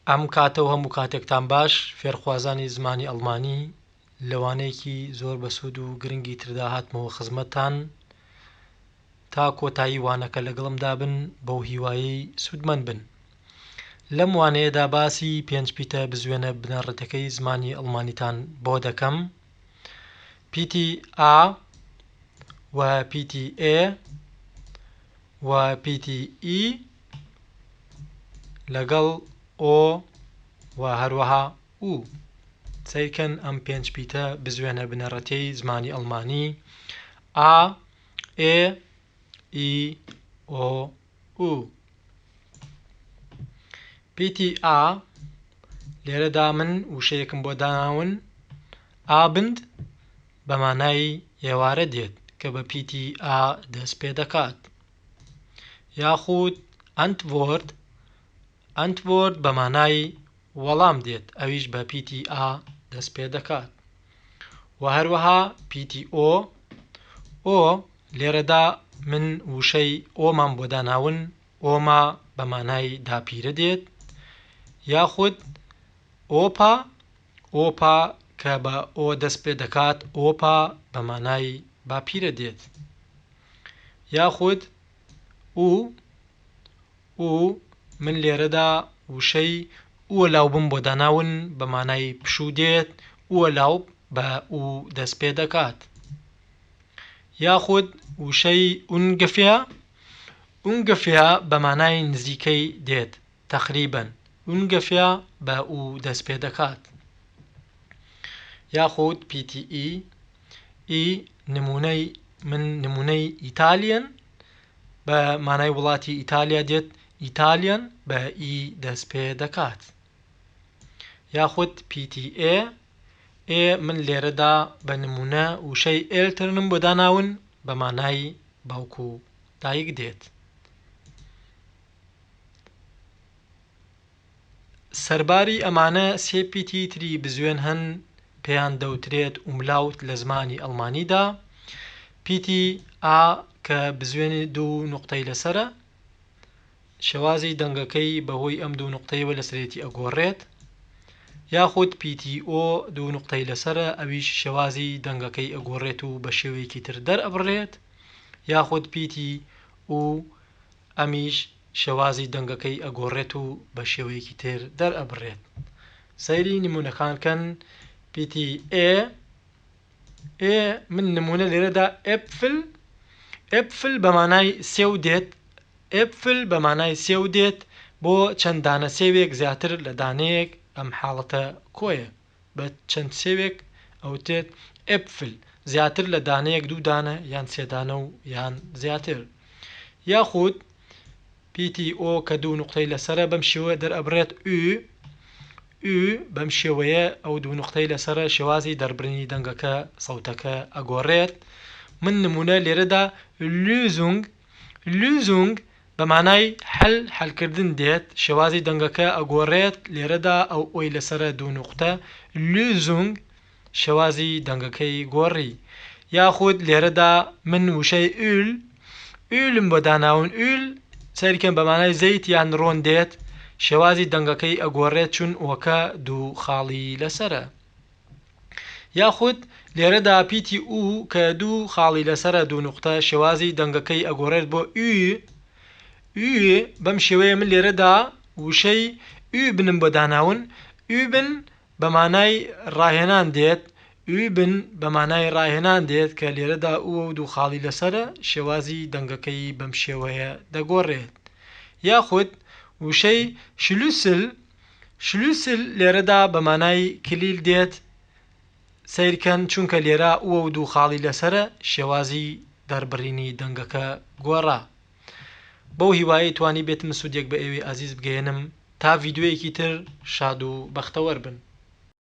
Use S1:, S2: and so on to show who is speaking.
S1: ئەم کاتە و هەموو کاتێکتان باش فێرخوازانی زمانی ئەڵمانی لە وانەیەکی زۆر بەسوود و گرنگی تردا هاتمەوە خزمەتتان تا کۆتایی وانەکە لەگەڵمدا بن بەو هیوایەی سوودمەند بن لەم وانەیەدا باسی پێنج پیتە بزوێنە بنەڕەتەکەی زمانی ئەڵمانیتان بۆ دەکەم پیتی ئا و پیتی ئێ و پیتی ئی لەگەڵ ئۆ و هەروەها ئو. سەیرکەن ئەم پێنج پیتە بزوێنە بنەڕەتیەی زمانی ئەڵمانی، ئا، ئێ، ئی، ئۆ، ئو. پیتی ئا لێرەدا من وشەیەکم بۆ داناون Abend بە مانای ئێوارە دێت کە بە پیتی ئا دەست پێ دەکات. یاخود Antwort Antwort بە مانای وەڵام دێت ئەویش بە پیتی ئا دەست پێ دەکات و هەروەها پیتی ئۆ ئۆ لێرەدا من وشەی ئۆمان بۆ داناون Oma بە مانای داپیرە دێت یاخود Opa Opa کە بە ئۆ دەست پێ دەکات Opa بە مانای باپیرە دێت یاخود ئو ئو من لێرەدا وشەی Urlaub م بۆ داناون بە مانای پشوو دێت Urlaub بە ئو دەست پێ دەکات یاخود وشەی ungefähr ungefähr بە مانای نزیکەی دێت تەقریبەن ungefähr بە ئو دەست پێ دەکات یاخود پیتی ئی ئی نمونەی من نمونەی Italien بە مانای وڵاتی ئیتالیا دێت Italien بە ئی دەست پێ دەکات یاخود پیتی ئێ ئێ من لێرەدا بە نمونە وشەی Eltern م بۆ داناون بە مانای باوک و دایک دێت. سەرباری ئەمانە سێ پیتی تری بزوێن هەن پێیان دەوترێت Umlaut لە زمانی ئەڵمانیدا، پیتی ئا کە بزوێنی دوو نوقتەی لەسەرە، شێوازی دەنگەکەی بەهۆی ئەم دوو نوقتەیەوە لەسەرێتی ئەگۆڕێت، یاخود پیتی ئۆ دوو نوقتەی لەسەرە ئەویش شێوازی دەنگەکەی ئەگۆڕێت و بە شێوەیەکی تر دەرئەبڕێت، یاخود پیتی ئو ئەمیش شێوازی دەنگەکەی ئەگۆڕێت و بە شێوەیەکی تر دەرئەبڕێت. سەیری نموونەکان کەن پیتی ئێ ئێ من نموونە لێرەدا Äpfel Äpfel بە مانای سێو دێت Äpfel بە مانای سێو دێت بۆ چەند دانە سێوێک زیاتر لە دانەیەک ئەم حاڵەتە کۆیە بە چەند سێوێک ئەوترێت Äpfel زیاتر لە دانەیەک دوو دانە یان سێ دانە و یان زیاتر یاخود پیتی ئۆ کە دوو نوقتەی لەسەرە بەم شێوەیە دەرئەبڕێت ئو ئو بەم شێوەیە ئەو دوو نوقتەی لەسەرە شێوازی دەربڕینی دەنگەکە سەوتەکە ئەگۆڕێت من نمونە لێرەدا Lösung Lösung بە مانای حل حلکردن دێت شێوازی دەنگەکە ئەگۆڕێت لێرەدا ئەو ئۆی لەسەرە دوو نوقتە Lösung شێوازی دەنگەکەی گۆڕی یاخود لێرەدا من وشەی Öl Öl م بۆ داناون Öl سەیرکەن بە مانای زەیت یان ڕۆن دێت شێوازی دەنگەکەی ئەگۆڕێت چون ئۆکە دوو خاڵی لەسەرە یاخود لێرەدا پیتی ئو کە دوو خاڵی لەسەرە دوو نوقتە شێوازی دەنگەکەی ئەگۆڕێت بۆ ئو ئو بەم شێوەیە من لێرەدا وشەی üben م بۆ داناون üben بە مانای ڕاهێنان دێت، üben بە مانای ڕاهێنان دێت کە لێرەدا ئووە و دوو خاڵی لەسەرە، شێوازی دەنگەکەی بەم شێوەیە دەگۆڕێت. یاخود وشەی Schlüssel Schlüssel لێرەدا بە مانای کلیل دێت، سەیرکەن چونکە لێرە ئووە و دوو خاڵی لەسەرە، شێوازی دەربڕینی دەنگەکە گۆڕا. بەو هیوایەی توانیبێتم سوودێک بە ئێوەی ئازیز بگەیەنم. تا ڤیدیۆیەکی تر شاد و بەختەوەر بن.